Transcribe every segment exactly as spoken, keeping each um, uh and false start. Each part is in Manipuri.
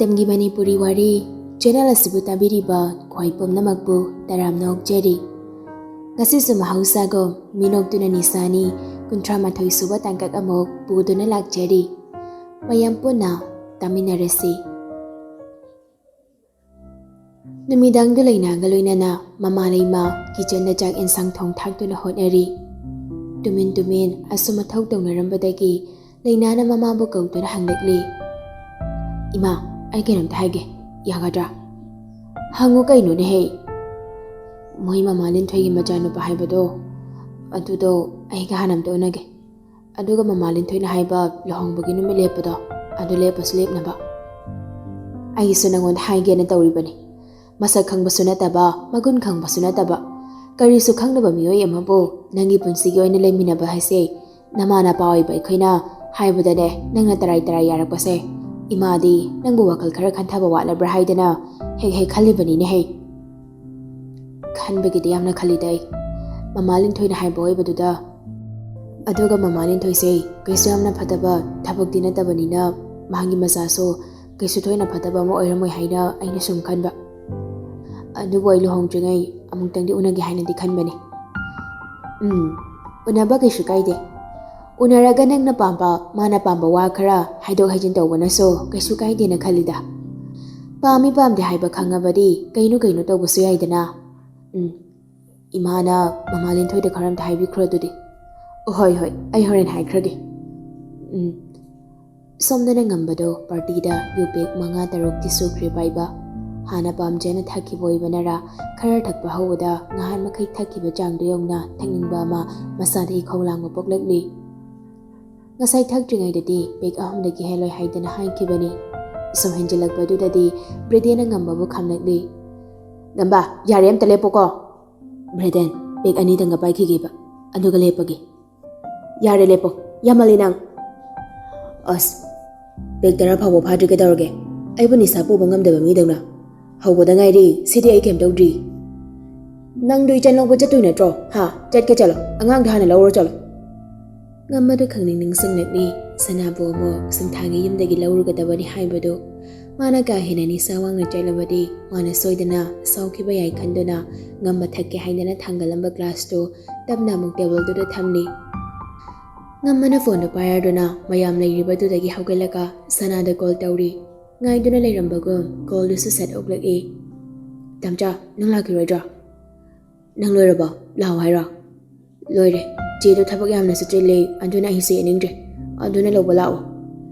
ꯃꯇꯝꯒꯤ ꯃꯅꯤꯄꯨꯔꯤ ꯋꯥꯔꯤ ꯆꯦꯅꯦꯜ ꯑꯁꯤꯕꯨ ꯇꯥꯕꯤꯔꯤꯕ ꯈ꯭ꯋꯥꯏ ꯄꯨꯝꯅꯃꯛꯄꯨ ꯇꯔꯥꯝꯅ ꯑꯣꯛꯆꯔꯤ꯫ ꯉꯁꯤꯁꯨ ꯃꯍꯧꯁꯥꯒꯨꯝ ꯃꯤꯅꯣꯛꯇꯨꯅ ꯅꯤꯁꯥꯅꯤ ꯀꯨꯟꯊ꯭ꯔꯥ ꯃꯥꯊꯣꯏ ꯁꯨꯕ ꯇꯥꯡꯀꯛ ꯑꯃꯨꯛ ꯄꯨꯗꯨꯅ ꯂꯥꯛꯆꯔꯤ꯫ ꯃꯌꯥꯝ ꯄꯨꯟꯅ ꯇꯥꯃꯤꯟꯅꯔꯁꯤ꯫ ꯅꯨꯃꯤꯗꯥꯡꯗꯨ ꯂꯩꯅꯥꯒ ꯂꯣꯏꯅꯅ ꯃꯃꯥ ꯂꯩꯃ ꯀꯤꯆꯟꯗ ꯆꯥꯛ ꯏꯟꯁꯥꯡ ꯊꯣꯡ ꯊꯥꯛꯇꯨꯅ ꯍꯣꯠꯅꯔꯤ꯫ ꯇꯨꯃꯤꯟ ꯇꯨꯃꯤꯟ ꯑꯁꯨꯝ ꯃꯊꯧ ꯇꯧꯅꯔꯝꯕꯗꯒꯤ ꯂꯩꯅꯥꯅ ꯃꯃꯥꯕꯨ ꯀꯧꯗꯨꯅ ꯍꯪꯂꯛꯂꯤ, "ꯏꯃꯥ, ꯑꯩ ꯀꯩꯅꯣꯝꯇ ꯍꯥꯏꯒꯦ, ꯌꯥꯒꯗ꯭ꯔꯥ?" "ꯍꯪꯉꯨ ꯀꯩꯅꯣꯅꯦꯍꯦ?" "ꯃꯣꯏ ꯃꯃꯥ ꯂꯤꯟꯊꯣꯏꯒꯤ ꯃꯆꯥꯅꯨꯄꯥ ꯍꯥꯏꯕꯗꯣ, ꯑꯗꯨꯗꯣ ꯑꯩꯒ ꯍꯥꯟꯅ ꯑꯝꯇ ꯎꯅꯒꯦ꯫ ꯑꯗꯨꯒ ꯃꯃꯥ ꯂꯤꯟꯊꯣꯏꯅ ꯍꯥꯏꯕ ꯂꯨꯍꯣꯡꯕꯒꯤ ꯅꯨꯃꯤꯠ ꯂꯦꯞꯄꯗꯣ, ꯑꯗꯨ ꯂꯦꯞꯄꯁꯨ ꯂꯦꯞꯅꯕ꯫ ꯑꯩꯒꯤꯁꯨ ꯅꯪꯉꯣꯟꯗ ꯍꯥꯏꯒꯦꯅ ꯇꯧꯔꯤꯕꯅꯤ꯫ ꯃꯁꯛ ꯈꯪꯕꯁꯨ ꯅꯠꯇꯕ, ꯃꯒꯨꯟ ꯈꯪꯕꯁꯨ ꯅꯠꯇꯕ, ꯀꯔꯤꯁꯨ ꯈꯪꯗꯕ ꯃꯤꯑꯣꯏ ꯑꯃꯕꯨ ꯅꯪꯒꯤ ꯄꯨꯟꯁꯤꯒꯤ ꯑꯣꯏꯅ ꯂꯩꯃꯤꯟꯅꯕ ꯍꯥꯏꯁꯦ, ꯅꯃꯥ ꯅꯄꯥ ꯑꯣꯏꯕ ꯑꯩꯈꯣꯏꯅ ꯍꯥꯏꯕꯗꯅꯦ, ꯅꯪꯅ ꯇꯔꯥꯏ ꯇꯔꯥꯏ ꯌꯥꯔꯛꯄꯁꯦ꯫ ꯏꯃꯥꯗꯤ ꯅꯪꯕꯨ ꯋꯥꯈꯜ ꯈꯔ ꯈꯟꯊꯕ ꯋꯥꯠꯂꯕ꯭ꯔꯥ ꯍꯥꯏꯗꯅ ꯍꯦꯛ ꯍꯦꯛ ꯈꯜꯂꯤꯕꯅꯤꯅꯦꯍꯦ꯫" "ꯈꯟꯕꯒꯤꯗꯤ ꯌꯥꯝꯅ ꯈꯜꯂꯤꯗ ꯑꯩ, ꯃꯃꯥ ꯂꯤꯟꯊꯣꯏꯅ ꯍꯥꯏꯕ ꯑꯣꯏꯕꯗꯨꯗ꯫ ꯑꯗꯨꯒ ꯃꯃꯥ ꯂꯤꯟꯊꯣꯏꯁꯦ ꯀꯩꯁꯨ ꯌꯥꯝꯅ ꯐꯠꯇꯕ ꯊꯕꯛꯇꯤ ꯅꯠꯇꯕꯅꯤꯅ, ꯃꯥꯒꯤ ꯃꯆꯥꯁꯨ ꯀꯩꯁꯨ ꯊꯣꯏꯅ ꯐꯠꯇꯕ ꯑꯃ ꯑꯣꯏꯔꯝꯃꯣꯏ ꯍꯥꯏꯅ ꯑꯩꯅ ꯁꯨꯝ ꯈꯟꯕ꯫ ꯑꯗꯨꯕꯨ ꯑꯩ ꯂꯨꯍꯣꯡꯗ꯭ꯔꯤꯉꯩ ꯑꯃꯨꯛꯇꯪꯗꯤ ꯎꯅꯒꯦ ꯍꯥꯏꯅꯗꯤ ꯈꯟꯕꯅꯤ꯫" "ꯎꯝ, ꯎꯅꯕ ꯀꯩꯁꯨ ꯀꯥꯏꯗꯦ꯫ ꯎꯅꯔꯒ ꯅꯪꯅ ꯄꯥꯝꯕ, ꯃꯥꯅ ꯄꯥꯝꯕ ꯋꯥ ꯈꯔ ꯍꯥꯏꯗꯣꯛ ꯍꯥꯏꯖꯤꯟ ꯇꯧꯕꯅꯁꯨ ꯀꯩꯁꯨ ꯀꯥꯏꯗꯦꯅ ꯈꯜꯂꯤꯗ꯫ ꯄꯥꯝꯃꯤ ꯄꯥꯝꯗꯦ ꯍꯥꯏꯕ ꯈꯪꯉꯕꯗꯤ ꯀꯩꯅꯣ ꯀꯩꯅꯣ ꯇꯧꯕꯁꯨ ꯌꯥꯏꯗꯅ꯫ ꯎꯝ, ꯏꯃꯥꯅ ꯃꯃꯥ ꯂꯤꯟꯊꯣꯏꯗ ꯈꯔ ꯑꯝꯇ ꯍꯥꯏꯕꯤꯈ꯭ꯔꯣ ꯑꯗꯨꯗꯤ꯫" "ꯑꯣ, ꯍꯣꯏ, ꯍꯣꯏ, ꯑꯩ ꯍꯣꯔꯦꯟ ꯍꯥꯏꯈ꯭ꯔꯒꯦ꯫" ꯎꯝ꯫ ꯁꯣꯝꯗꯅ ꯉꯝꯕꯗꯣ ꯄꯥꯔꯇꯤꯗ ꯌꯨ ꯄꯦꯛ ꯃꯉꯥ ꯇꯔꯨꯛꯇꯤ ꯁꯨꯈ꯭ꯔꯦ ꯄꯥꯏꯕ꯫ ꯍꯥꯟꯅ ꯄꯥꯝꯖꯅ ꯊꯛꯈꯤꯕ ꯑꯣꯏꯕꯅꯔꯥ, ꯈꯔ ꯊꯛꯄ ꯍꯧꯕꯗ ꯉꯍꯥꯟ ꯃꯈꯩ ꯊꯛꯈꯤꯕ ꯆꯥꯡꯗꯣ ꯌꯧꯅ ꯊꯛꯅꯤꯡꯕ ꯑꯃ ꯃꯁꯥꯗ ꯏꯈꯧ ꯂꯥꯡꯕ ꯄꯣꯛꯂꯛꯂꯤ꯫ ꯉꯁꯥꯏ ꯊꯛꯇ꯭ꯔꯤꯉꯩꯗꯗꯤ ꯄꯦꯛ ꯑꯍꯨꯝꯗꯒꯤ ꯍꯦꯜꯂꯣꯏ ꯍꯥꯏꯗꯅ ꯍꯥꯏꯈꯤꯕꯅꯤ꯫ ꯁꯨꯝ ꯍꯦꯟꯖꯤꯜꯂꯛꯄꯗꯨꯗꯗꯤ ꯕ꯭ꯔꯦꯗꯦꯟꯅ ꯉꯝꯕꯕꯨ ꯈꯥꯝꯂꯛꯂꯤ꯫ "ꯉꯝꯕ, ꯌꯥꯔꯦ, ꯑꯝꯇ ꯂꯦꯞꯄꯣꯀꯣ꯫" "ꯕ꯭ꯔꯦꯗꯦꯟ, ꯄꯦꯛ ꯑꯅꯤꯗꯪꯒ ꯄꯥꯏꯈꯤꯒꯦꯕ, ꯑꯗꯨꯒ ꯂꯦꯞꯄꯒꯦ꯫" "ꯌꯥꯔꯦ, ꯂꯦꯞꯄꯣ, ꯌꯥꯝꯃꯜꯂꯤ ꯅꯪ꯫" "ꯑꯁ, ꯄꯦꯛ ꯇꯔꯥ ꯐꯥꯎꯕ ꯐꯥꯗ꯭ꯔꯤ ꯀꯩꯗꯧꯔꯒꯦ? ꯑꯩꯕꯨ ꯅꯤꯁꯥ ꯄꯨꯕ ꯉꯝꯗꯕ ꯃꯤꯗꯧꯅ꯫ ꯍꯧꯕꯗ ꯉꯥꯏꯔꯤ, ꯁꯤꯗꯤ ꯑꯩ ꯀꯩꯝ ꯇꯧꯗ꯭ꯔꯤ꯫" "ꯅꯪꯗꯣ ꯏꯆꯟ ꯂꯧꯕ ꯆꯠꯇꯣꯏ ꯅꯠꯇ꯭ꯔꯣ? ꯍꯥ? ꯆꯠꯀꯦ ꯆꯠꯂꯣ, ꯑꯉꯥꯡꯗꯣ ꯍꯥꯟꯅ ꯂꯧꯔꯣ ꯆꯠꯂꯣ꯫" ꯉꯝꯕꯗ ꯈꯪꯅꯤꯡ ꯅꯤꯡꯁꯤꯡꯂꯛꯂꯤ꯫ ꯁꯅꯥꯕꯨ ꯑꯃꯨꯛ ꯁꯤꯡꯊꯥꯒꯤ ꯌꯨꯝꯗꯒꯤ ꯂꯧꯔꯨꯒꯗꯕꯅꯤ ꯍꯥꯏꯕꯗꯨ꯫ ꯃꯥꯅ ꯀꯥ ꯍꯦꯟꯅ ꯅꯤꯁꯥ ꯋꯥꯡꯅ ꯆꯠꯂꯕꯗꯤ ꯃꯥꯅ ꯁꯣꯏꯗꯅ ꯁꯥꯎꯈꯤꯕ ꯌꯥꯏ ꯈꯟꯗꯨꯅ ꯉꯝꯕ ꯊꯛꯀꯦ ꯍꯥꯏꯗꯅ ꯊꯥꯡꯒꯠꯂꯝꯕ ꯒ꯭ꯂꯥꯁꯇꯨ ꯇꯞꯅ ꯑꯃꯨꯛ ꯇꯦꯕꯜꯗꯨꯗ ꯊꯝꯂꯤ꯫ ꯉꯝꯕꯅ ꯐꯣꯟꯗꯨ ꯄꯥꯏꯔꯗꯨꯅ ꯃꯌꯥꯝ ꯂꯩꯔꯤꯕꯗꯨꯗꯒꯤ ꯍꯧꯒꯠꯂꯒ ꯁꯅꯥꯗ ꯀꯣꯜ ꯇꯧꯔꯤ꯫ ꯉꯥꯏꯗꯨꯅ ꯂꯩꯔꯝꯕꯒꯨꯝ ꯀꯣꯜꯗꯨꯁꯨ ꯁꯠ ꯑꯣꯛꯂꯛꯏ꯫ "ꯇꯝꯆꯥ, ꯅꯪ ꯂꯥꯛꯈꯤꯔꯣꯏꯗ꯭ꯔꯣ? ꯅꯪ ꯂꯣꯏꯔꯕꯣ? ꯂꯥꯛꯑꯣ ꯍꯥꯏꯔꯣ?" "ꯂꯣꯏꯔꯦ꯫ ꯆꯦꯗꯣ ꯊꯕꯛ ꯌꯥꯝꯅꯁꯨ ꯆꯤꯜꯂꯦ, ꯑꯗꯨꯅ ꯑꯩꯁꯨ ꯌꯦꯡꯅꯤꯡꯗ꯭ꯔꯦ꯫ ꯑꯗꯨꯅ ꯂꯧꯕ ꯂꯥꯛꯑꯣ꯫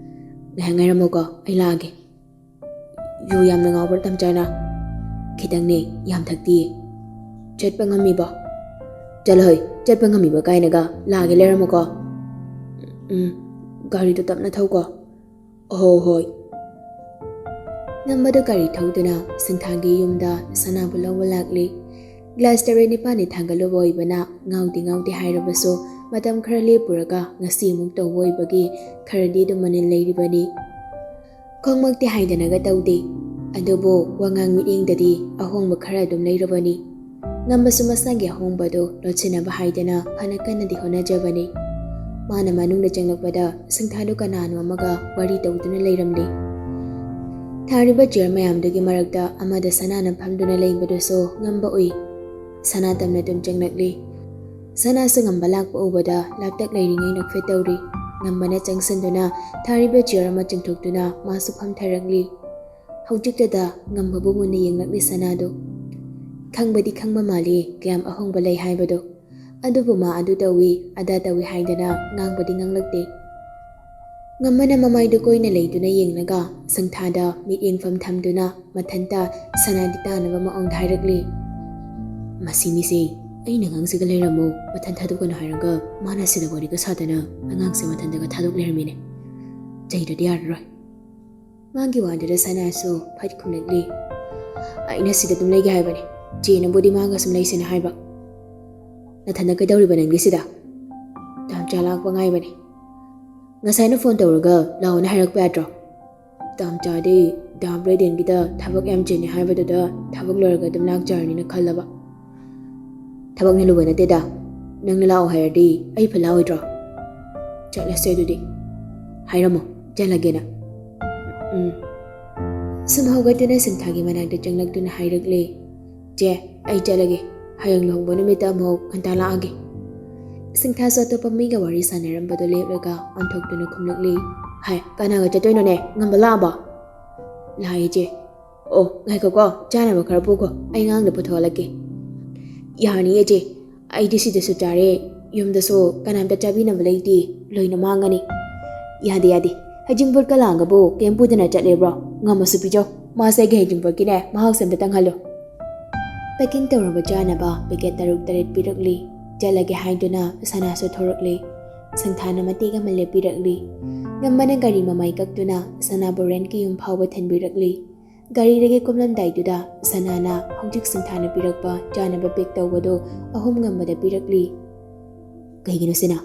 ꯉꯥꯏꯍꯥꯛ ꯉꯥꯏꯔꯝꯃꯣꯀꯣ, ꯑꯩ ꯂꯥꯛꯑꯒꯦ꯫ ꯌꯨ ꯌꯥꯝꯅ ꯉꯥꯎꯕ꯭ꯔꯥ ꯇꯝꯆꯥꯅ?" "ꯈꯤꯇꯪꯅꯦ, ꯌꯥꯝ ꯊꯛꯇꯤꯌꯦ꯫" "ꯆꯠꯄ ꯉꯝꯃꯤꯕꯣ?" "ꯆꯠꯂꯣꯍꯦ, ꯆꯠꯄ ꯉꯝꯃꯤꯕ ꯀꯥꯏꯅꯒ꯫ ꯂꯥꯛꯑꯒꯦ, ꯂꯩꯔꯝꯃꯣꯀꯣ꯫" "ꯎꯝ, ꯒꯥꯔꯤꯗꯣ ꯇꯞꯅ ꯊꯧꯀꯣ꯫" "ꯍꯣ ꯍꯣꯏ꯫" ꯉꯝꯕꯗꯨ ꯒꯥꯔꯤ ꯊꯧꯗꯨꯅ ꯁꯤꯡꯊꯥꯒꯤ ꯌꯨꯝꯗ ꯁꯅꯥꯕꯨ ꯂꯧꯕ ꯂꯥꯛꯂꯤ꯫ ꯒ꯭ꯂꯥꯁ ꯇꯔꯦꯠ ꯅꯤꯄꯥꯜꯅꯤ ꯊꯥꯡꯒꯠꯂꯨꯕ ꯑꯣꯏꯕꯅ ꯉꯥꯎꯗꯤ ꯉꯥꯎꯗꯦ ꯍꯥꯏꯔꯕꯁꯨ ꯃꯇꯝ ꯈꯔ ꯂꯦꯞꯄꯨꯔꯒ ꯉꯁꯤ ꯑꯃꯨꯛ ꯇꯧꯕ ꯑꯣꯏꯕꯒꯤ ꯈꯔꯗꯤ ꯑꯗꯨꯝ ꯃꯅꯤꯜ ꯂꯩꯔꯤꯕꯅꯤ꯫ ꯈꯣꯡꯃꯛꯇꯤ ꯍꯥꯏꯗꯅꯒ ꯇꯧꯗꯦ, ꯑꯗꯨꯕꯨ ꯋꯥꯉꯥꯡ ꯃꯤꯠꯌꯦꯡꯗꯗꯤ ꯑꯍꯣꯡꯕ ꯈꯔ ꯑꯗꯨꯝ ꯂꯩꯔꯕꯅꯤ꯫ ꯉꯝꯕꯁꯨ ꯃꯁꯥꯒꯤ ꯑꯍꯣꯡꯕꯗꯨ ꯂꯣꯠꯁꯤꯟꯅꯕ ꯍꯥꯏꯗꯅ ꯐꯅ ꯀꯟꯅꯗꯤ ꯍꯣꯠꯅꯖꯕꯅꯤ꯫ ꯃꯥꯅ ꯃꯅꯨꯡꯗ ꯆꯪꯂꯛꯄꯗ ꯁꯤꯡꯊꯥꯗꯨ ꯀꯅꯥꯅꯣ ꯑꯃꯒ ꯋꯥꯔꯤ ꯇꯧꯗꯨꯅ ꯂꯩꯔꯝꯂꯤ꯫ ꯊꯥꯔꯤꯕ ꯆꯤꯌꯔ ꯃꯌꯥꯝꯗꯨꯒꯤ ꯃꯔꯛꯇ ꯑꯃꯗ ꯁꯅꯥꯅ ꯐꯝꯗꯨꯅ ꯂꯩꯕꯗꯨꯁꯨ ꯉꯝꯕ ꯎꯏ꯫ ꯁꯅꯥ ꯇꯞꯅ ꯑꯗꯨꯝ ꯆꯪꯂꯛꯂꯤ꯫ ꯁꯅꯥꯁꯨ ꯉꯝꯕ ꯂꯥꯛꯄ ꯎꯕꯗ ꯂꯥꯞꯇꯛ ꯂꯩꯔꯤꯉꯩ ꯅꯣꯛꯐꯦꯠ ꯇꯧꯔꯤ꯫ ꯉꯝꯕꯅ ꯆꯪꯁꯤꯟꯗꯨꯅ ꯊꯥꯔꯤꯕ ꯆꯤꯌꯔ ꯑꯃ ꯆꯤꯡꯊꯣꯛꯇꯨꯅ ꯃꯥꯁꯨ ꯐꯝꯊꯔꯛꯂꯤ꯫ ꯍꯧꯖꯤꯛꯇꯗ ꯉꯝꯕꯕꯨ ꯃꯨꯟꯅ ꯌꯦꯡꯂꯛꯂꯤ ꯁꯅꯥꯗꯨ꯫ ꯈꯪꯕꯗꯤ ꯈꯪꯕ ꯃꯥꯜꯂꯤ ꯀꯌꯥꯝ ꯑꯍꯣꯡꯕ ꯂꯩ ꯍꯥꯏꯕꯗꯨ꯫ ꯑꯗꯨꯕꯨ ꯃꯥ ꯑꯗꯨ ꯇꯧꯏ, ꯑꯗꯥ ꯇꯧꯏ ꯍꯥꯏꯗꯅ ꯉꯥꯡꯕꯗꯤ ꯉꯥꯡꯂꯛꯇꯦ꯫ ꯉꯝꯕꯅ ꯃꯃꯥꯏꯗꯨ ꯀꯣꯏꯅ ꯂꯩꯗꯨꯅ ꯌꯦꯡꯂꯒ ꯁꯪꯊꯥꯗ ꯃꯤꯠꯌꯦꯡꯐꯝ ꯊꯝꯗꯨꯅ ꯃꯊꯟꯇ ꯁꯅꯥꯗꯤ ꯇꯥꯅꯕ ꯃꯑꯣꯡꯗ ꯍꯥꯏꯔꯛꯂꯤ꯫ "ꯃꯁꯤ ꯃꯤꯁꯦ ꯑꯩꯅ ꯑꯉꯥꯡꯁꯤꯒ ꯂꯩꯔꯝꯃꯨ, ꯃꯊꯟ ꯊꯥꯗꯣꯛꯀꯅꯨ ꯍꯥꯏꯔꯒ ꯃꯥꯅ ꯁꯤꯗ ꯋꯥꯔꯤꯒ ꯁꯥꯗꯅ ꯑꯉꯥꯡꯁꯦ ꯃꯊꯟꯇꯒ ꯊꯥꯗꯣꯛ ꯂꯩꯔꯝꯃꯤꯅꯦ꯫ ꯆꯩꯗ꯭ꯔꯗꯤ ꯌꯥꯔꯔꯣꯏ꯫" ꯃꯥꯒꯤ ꯋꯥꯗꯨꯗ ꯁꯅꯥꯁꯨ ꯐꯠ ꯈꯨꯝꯂꯛꯂꯤ꯫ "ꯑꯩꯅ ꯁꯤꯗ ꯑꯗꯨꯝ ꯂꯩꯒꯦ ꯍꯥꯏꯕꯅꯦ꯫ ꯆꯦꯅꯕꯨꯗꯤ ꯃꯥꯒ ꯁꯨꯝ ꯂꯩꯁꯦꯅ ꯍꯥꯏꯕ꯫ ꯅꯊꯟꯗ ꯀꯩꯗꯧꯔꯤꯕ ꯅꯪꯗꯤ ꯁꯤꯗ?" "ꯇꯥꯝꯆꯥ ꯂꯥꯛꯄ ꯉꯥꯏꯕꯅꯦ꯫ ꯉꯁꯥꯏꯅ ꯐꯣꯟ ꯇꯧꯔꯒ ꯂꯥꯛꯑꯣꯅ ꯍꯥꯏꯔꯛꯄ ꯌꯥꯗ꯭ꯔꯣ?" "ꯇꯥꯝꯆꯥꯗꯤ ꯗꯥꯝ ꯔꯦꯗꯤꯌꯟꯒꯤꯗ ꯊꯕꯛ ꯌꯥꯝ ꯆꯤꯟꯅꯦ ꯍꯥꯏꯕꯗꯨꯗ ꯊꯕꯛ ꯂꯣꯏꯔꯒ ꯑꯗꯨꯝ ꯂꯥꯛꯆꯔꯅꯤꯅ ꯈꯜꯂꯕ꯫ ꯊꯕꯛꯅ ꯂꯨꯕ ꯅꯠꯇꯦꯗ꯫ ꯅꯪꯅ ꯂꯥꯛꯑꯣ ꯍꯥꯏꯔꯗꯤ ꯑꯩ ꯐꯠ ꯂꯥꯛꯑꯣꯏꯗ꯭ꯔꯣ? ꯆꯠꯂꯁꯦ ꯑꯗꯨꯗꯤ꯫ ꯍꯥꯏꯔꯝꯃꯣ, ꯆꯠꯂꯒꯦꯅ꯫" "ꯎꯝ꯫" ꯁꯨꯝ ꯍꯧꯒꯠꯇꯨꯅ ꯁꯤꯡꯊꯥꯒꯤ ꯃꯅꯥꯛꯇ ꯆꯪꯂꯛꯇꯨꯅ ꯍꯥꯏꯔꯛꯂꯦ, "ꯆꯦ, ꯑꯩ ꯆꯠꯂꯒꯦ꯫ ꯍꯌꯦꯡ ꯂꯨꯍꯣꯡꯕ ꯅꯨꯃꯤꯠꯇ ꯑꯃꯨꯛ ꯉꯟꯇꯥ ꯂꯥꯛꯑꯒꯦ꯫" ꯁꯤꯡꯊꯥꯁꯨ ꯑꯇꯣꯞꯄ ꯃꯤꯒ ꯋꯥꯔꯤ ꯁꯥꯟꯅꯔꯝꯕꯗꯣ ꯂꯦꯞꯂꯒ ꯑꯣꯟꯊꯣꯛꯇꯨꯅ ꯈꯨꯝꯂꯛꯂꯤ, "ꯍꯥꯏ, ꯀꯅꯥꯒ ꯆꯠꯇꯣꯏꯅꯣꯅꯦ? ꯉꯝꯕ ꯂꯥꯛꯑꯕꯣ?" "ꯂꯥꯛꯑꯦ ꯏꯆꯦ꯫" "ꯑꯣ, ꯉꯥꯏꯈꯣꯀꯣ, ꯆꯥꯅꯕ ꯈꯔ ꯄꯨꯈꯣ, ꯑꯩ ꯑꯉꯥꯡꯗ ꯄꯨꯊꯣꯛꯍꯜꯂꯛꯀꯦ꯫" "ꯌꯥꯔꯅꯤꯌꯦ ꯏꯆꯦ, ꯑꯩꯗꯤ ꯁꯤꯗꯁꯨ ꯆꯥꯔꯦ, ꯌꯨꯝꯗꯁꯨ ꯀꯅꯥꯝꯇ ꯆꯥꯕꯤꯅꯕ ꯂꯩꯇꯦ, ꯂꯣꯏꯅ ꯃꯥꯡꯉꯅꯤ꯫" "ꯌꯥꯗꯦ, ꯌꯥꯗꯦ, ꯍꯩꯖꯤꯡꯄꯣꯠꯀ ꯂꯥꯡꯒꯕꯨ ꯀꯩꯝ ꯄꯨꯗꯅ ꯆꯠꯂꯦꯕ꯭ꯔꯣ? ꯉꯝꯃꯁꯨ ꯄꯤꯖꯧ, ꯃꯥꯁꯦ ꯑꯩꯒꯤ ꯍꯩꯖꯤꯡꯄꯣꯠꯀꯤꯅꯦ, ꯃꯍꯥꯎꯁꯦ ꯑꯝꯇ ꯇꯪꯍꯜꯂꯨ꯫" ꯄꯦꯀꯤꯡ ꯇꯧꯔꯕ ꯆꯥꯅꯕ ꯄꯦꯀꯦꯠ ꯇꯔꯨꯛ ꯇꯔꯦꯠ ꯄꯤꯔꯛꯂꯤ꯫ "ꯆꯠꯂꯒꯦ" ꯍꯥꯏꯗꯨꯅ ꯁꯅꯥꯁꯨ ꯊꯣꯔꯛꯂꯤ꯫ ꯁꯤꯡꯊꯥꯅ ꯃꯇꯦꯛ ꯑꯃ ꯂꯦꯞꯄꯤꯔꯛꯂꯤ꯫ ꯉꯝꯕꯅ ꯒꯥꯔꯤ ꯃꯃꯥꯏ ꯀꯛꯇꯨꯅ ꯁꯅꯥꯕꯨ ꯔꯦꯟꯠꯀꯤ ꯌꯨꯝ ꯐꯥꯎꯕ ꯊꯤꯟꯕꯤꯔꯛꯂꯤ꯫ ꯒꯥꯔꯤꯗꯒꯤ ꯀꯨꯝꯂꯝꯗꯥꯏꯗꯨꯗ ꯁꯅꯥꯅ ꯍꯧꯖꯤꯛ ꯁꯤꯡꯊꯥꯅ ꯄꯤꯔꯛꯄ ꯆꯥꯅꯕ ꯄꯦꯛ ꯇꯧꯕꯗꯨ ꯑꯍꯨꯝ ꯉꯝꯕꯗ ꯄꯤꯔꯛꯂꯤ꯫ "ꯀꯩꯒꯤꯅꯣ ꯁꯤꯅ?"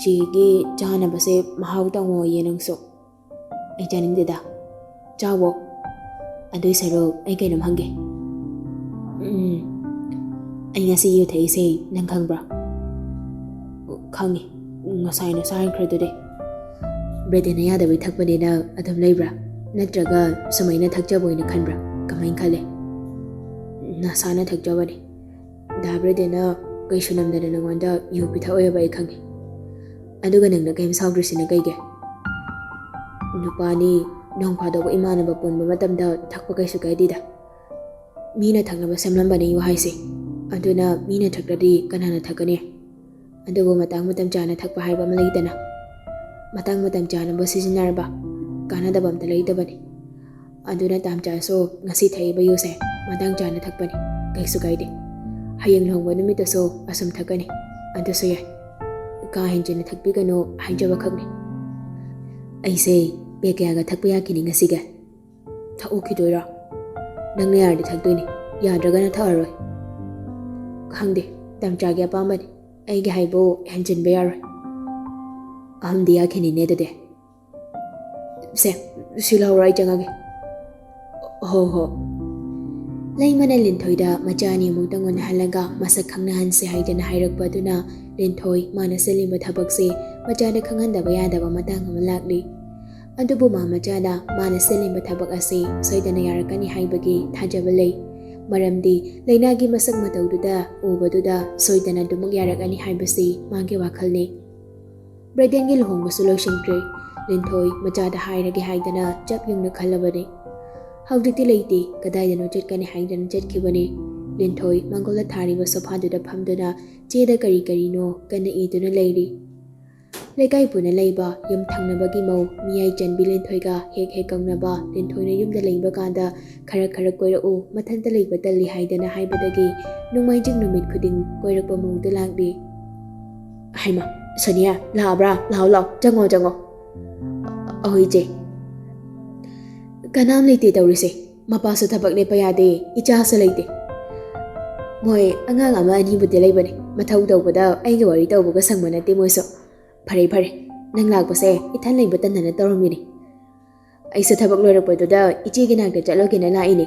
"ꯆꯦꯒꯤ ꯆꯥꯅꯕꯁꯦ ꯃꯍꯥꯎ ꯇꯪꯉꯣꯌꯦ ꯅꯪꯁꯨ꯫" "ꯑꯩ ꯆꯥꯅꯤꯡꯗꯦꯗ, ꯆꯥꯋꯣ꯫ ꯑꯗꯨꯏ ꯁꯔꯨꯛ ꯑꯩ ꯀꯩꯅꯣꯝ ꯍꯪꯒꯦ꯫ ꯎꯝ, ꯑꯩ ꯉꯁꯤ ꯌꯨ ꯊꯛꯏꯁꯦ ꯅꯪ ꯈꯪꯕ꯭ꯔꯥ?" "ꯈꯪꯉꯤ, ꯉꯁꯥꯏꯅ ꯆꯥꯈ꯭ꯔꯗꯨꯗꯤ꯫" "ꯕ꯭ꯔꯦꯗꯦꯟꯅ ꯌꯥꯗꯕꯩ ꯊꯛꯄꯅꯤꯅ ꯑꯗꯨꯝ ꯂꯩꯕ꯭ꯔꯥ? ꯅꯠꯇ꯭ꯔꯒ ꯁꯨꯃꯥꯏꯅ ꯊꯛꯆꯕ ꯑꯣꯏꯅ ꯈꯟꯕ꯭ꯔꯥ? ꯀꯃꯥꯏꯅ ꯈꯜꯂꯦ?" "ꯅꯁꯥꯅ ꯊꯛꯆꯕꯅꯤ꯫ ꯗꯥ ꯕ꯭ꯔꯦꯗꯦꯟꯅ ꯀꯩꯁꯨ ꯅꯝꯗꯅ ꯅꯉꯣꯟꯗ ꯌꯨ ꯄꯤꯊꯛꯑꯣꯏꯕ ꯑꯩ ꯈꯪꯉꯤ꯫ ꯑꯗꯨꯒ ꯅꯪꯅ ꯀꯩꯝ ꯁꯥꯎꯗ꯭ꯔꯤꯁꯤꯅ ꯀꯩꯒꯤ? ꯅꯨꯄꯥꯅꯤ, ꯅꯣꯡ ꯐꯥꯗꯣꯛ ꯏꯃꯥꯟꯅꯕ ꯄꯨꯟꯕ ꯃꯇꯝꯗ ꯊꯛꯄ ꯀꯩꯁꯨ ꯀꯥꯏꯗꯦꯗ꯫ ꯃꯤꯅ ꯊꯛꯅꯕ ꯁꯦꯝꯂꯝꯕꯅꯤ ꯌꯨ ꯍꯥꯏꯁꯦ꯫ ꯑꯗꯨꯅ ꯃꯤꯅ ꯊꯛꯇ꯭ꯔꯗꯤ ꯀꯅꯥꯅ ꯊꯛꯀꯅꯤ? ꯑꯗꯨꯕꯨ ꯃꯇꯥꯡ ꯃꯇꯝ ꯆꯥꯅ ꯊꯛꯄ ꯍꯥꯏꯕ ꯑꯃ ꯂꯩꯗꯅ꯫ ꯃꯇꯥꯡ ꯃꯇꯝ ꯆꯥꯅꯕꯨ ꯁꯤꯖꯤꯟꯅꯔꯕ ꯀꯥꯟꯅꯗꯕ ꯑꯝꯇ ꯂꯩꯇꯕꯅꯤ꯫ ꯑꯗꯨꯅ ꯇꯥꯝꯆꯥꯁꯨ ꯉꯁꯤ ꯊꯛꯏꯕ ꯌꯨꯁꯦ ꯃꯇꯥꯡ ꯆꯥꯅ ꯊꯛꯄꯅꯤ, ꯀꯩꯁꯨ ꯀꯥꯏꯗꯦ꯫ ꯍꯌꯦꯡ ꯂꯨꯍꯣꯡꯕ ꯅꯨꯃꯤꯠꯇꯁꯨ ꯑꯁꯨꯝ ꯊꯛꯀꯅꯤ, ꯑꯗꯨꯁꯨ ꯌꯥꯏ꯫ ꯀꯥ ꯍꯦꯟꯖꯤꯟꯅ ꯊꯛꯄꯤꯒꯅꯨ ꯍꯥꯏꯖꯕ ꯈꯛꯅꯤ꯫" "ꯑꯩꯁꯦ ꯄꯦꯛ ꯀꯌꯥꯒ ꯊꯛꯄ ꯌꯥꯈꯤꯅꯤ ꯉꯁꯤꯒꯤ? ꯊꯛꯎꯈꯤꯗꯣꯏꯔꯣ? ꯅꯪꯅ ꯌꯥꯔꯗꯤ ꯊꯛꯇꯣꯏꯅꯤ, ꯌꯥꯗ꯭ꯔꯒꯅ ꯊꯛꯑꯔꯣꯏ꯫" "ꯈꯪꯗꯦ, ꯇꯥꯝꯆꯥꯒꯤ ꯑꯄꯥꯝꯕꯅꯤ, ꯑꯩꯒꯤ ꯍꯥꯏꯕꯨ ꯍꯦꯟꯖꯤꯟꯕ ꯌꯥꯔꯣꯏ꯫" "ꯑꯍꯨꯝꯗꯤ ꯌꯥꯈꯤꯅꯤꯅꯦ ꯑꯗꯨꯗꯤ꯫" "ꯁꯦ, ꯁꯤ ꯂꯧꯔꯣ, ꯑꯩ ꯆꯪꯉꯒꯦ꯫" "ꯍꯣ ꯍꯣ꯫" ꯂꯩꯃꯅ ꯂꯤꯟꯊꯣꯏꯗ ꯃꯆꯥ ꯑꯅꯤ ꯑꯃꯨꯛꯇꯪ ꯎꯅꯍꯜꯂꯒ ꯃꯁꯛ ꯈꯪꯅꯍꯟꯁꯦ ꯍꯥꯏꯗꯅ ꯍꯥꯏꯔꯛꯄ ꯑꯗꯨꯅ ꯂꯤꯟꯊꯣꯏ ꯃꯥꯅ ꯆꯠꯂꯤꯕ ꯊꯕꯛꯁꯦ ꯃꯆꯥꯗ ꯈꯪꯍꯟꯗꯕ ꯌꯥꯗꯕ ꯃꯇꯥꯡ ꯑꯃ ꯂꯥꯛꯂꯤ꯫ ꯑꯗꯨꯕꯨ ꯃꯥ ꯃꯆꯥꯅ ꯃꯥꯅ ꯁꯤꯜꯂꯤꯕ ꯊꯕꯛ ꯑꯁꯤ ꯁꯣꯏꯗꯅ ꯌꯥꯔꯛꯀꯅꯤ ꯍꯥꯏꯕꯒꯤ ꯊꯥꯖꯕ ꯂꯩ꯫ ꯃꯔꯝꯗꯤ ꯂꯩꯅꯥꯒꯤ ꯃꯁꯛ ꯃꯇꯧꯗꯨꯗ ꯎꯕꯗꯨꯗ ꯁꯣꯏꯗꯅ ꯑꯗꯨꯃꯛ ꯌꯥꯔꯛꯑꯅꯤ ꯍꯥꯏꯕꯁꯤ ꯃꯥꯒꯤ ꯋꯥꯈꯜꯅꯤ꯫ ꯕ꯭ꯔꯦꯗꯦꯟꯒꯤ ꯂꯨꯍꯣꯡꯕꯁꯨ ꯂꯣꯏꯁꯤꯟꯈ꯭ꯔꯦ꯫ ꯂꯤꯟꯊꯣꯏ ꯃꯆꯥꯗ ꯍꯥꯏꯔꯒꯦ ꯍꯥꯏꯗꯅ ꯆꯞ ꯌꯨꯡꯅ ꯈꯜꯂꯕꯅꯤ꯫ ꯍꯧꯖꯤꯛꯇꯤ ꯂꯩꯇꯦ, ꯀꯗꯥꯏꯗꯅꯣ ꯆꯠꯀꯅꯤ ꯍꯥꯏꯗꯅ ꯆꯠꯈꯤꯕꯅꯤ꯫ ꯂꯤꯟꯊꯣꯏ ꯃꯥꯡꯒꯣꯜꯗ ꯊꯥꯔꯤꯕ ꯁꯣꯐꯥꯗꯨꯗ ꯐꯝꯗꯨꯅ ꯆꯦꯗ ꯀꯔꯤ ꯀꯔꯤꯅꯣ ꯀꯟꯅ ꯏꯗꯨꯅ ꯂꯩꯔꯤ꯫ ꯂꯩꯀꯥꯏ ꯄꯨꯟꯅ ꯂꯩꯕ ꯌꯨꯝ ꯊꯪꯅꯕꯒꯤ ꯃꯧ ꯃꯤꯌꯥꯏ ꯆꯟꯕꯤ ꯂꯤꯟꯊꯣꯏꯒ ꯍꯦꯛ ꯍꯦꯛ ꯀꯧꯅꯕ, ꯂꯤꯟꯊꯣꯏꯅ ꯌꯨꯝꯗ ꯂꯩꯕ ꯀꯥꯟꯗ ꯈꯔ ꯈꯔ ꯀꯣꯏꯔꯛꯎ, ꯃꯊꯟꯇ ꯂꯩꯕ ꯇꯜꯂꯤ ꯍꯥꯏꯗꯅ ꯍꯥꯏꯕꯗꯒꯤ ꯅꯣꯡꯃꯥꯏꯖꯤꯡ ꯅꯨꯃꯤꯠ ꯈꯨꯗꯤꯡ ꯀꯣꯏꯔꯛꯄ ꯃꯧꯗꯨ ꯂꯥꯛꯂꯤ꯫ ꯍꯩꯃꯥ, ꯁꯣꯅꯤꯌꯥ, ꯂꯥꯛꯑꯕ꯭ꯔꯥ? ꯂꯥꯛꯑꯣ, ꯂꯥꯛꯑꯣ, ꯆꯪꯉꯣ, ꯆꯪꯉꯣ꯫ ꯑꯍꯣꯏ, ꯏꯆꯦ꯫ ꯀꯅꯥꯝ ꯂꯩꯇꯦ ꯇꯧꯔꯤꯁꯦ꯫ ꯃꯄꯥꯁꯨ ꯊꯕꯛ ꯂꯦꯞꯄ ꯌꯥꯗꯦ, ꯏꯆꯥꯁꯨ ꯂꯩꯇꯦ꯫ ꯃꯣꯏ ꯑꯉꯥꯡ ꯑꯃ ꯑꯅꯤꯕꯨꯗꯤ ꯂꯩꯕꯅꯦ, ꯃꯊꯧ ꯇꯧꯕꯗ ꯑꯩꯒ ꯋꯥꯔꯤ ꯇꯧꯕꯒ ꯁꯪꯕ ꯅꯠꯇꯦ ꯃꯣꯏꯁꯨ꯫ ꯐꯔꯦ, ꯐꯔꯦ, ꯅꯪ ꯂꯥꯛꯄꯁꯦ ꯏꯊꯟ ꯂꯩꯕ ꯇꯟꯗꯅ ꯇꯧꯔꯝꯃꯤꯅꯤ꯫ ꯑꯩꯁꯨ ꯊꯕꯛ ꯂꯣꯏꯔꯛꯄꯗꯨꯗ ꯏꯆꯦꯒꯤ ꯅꯥꯛꯇ ꯆꯠꯂꯨꯒꯦꯅ ꯂꯥꯛꯏꯅꯦ꯫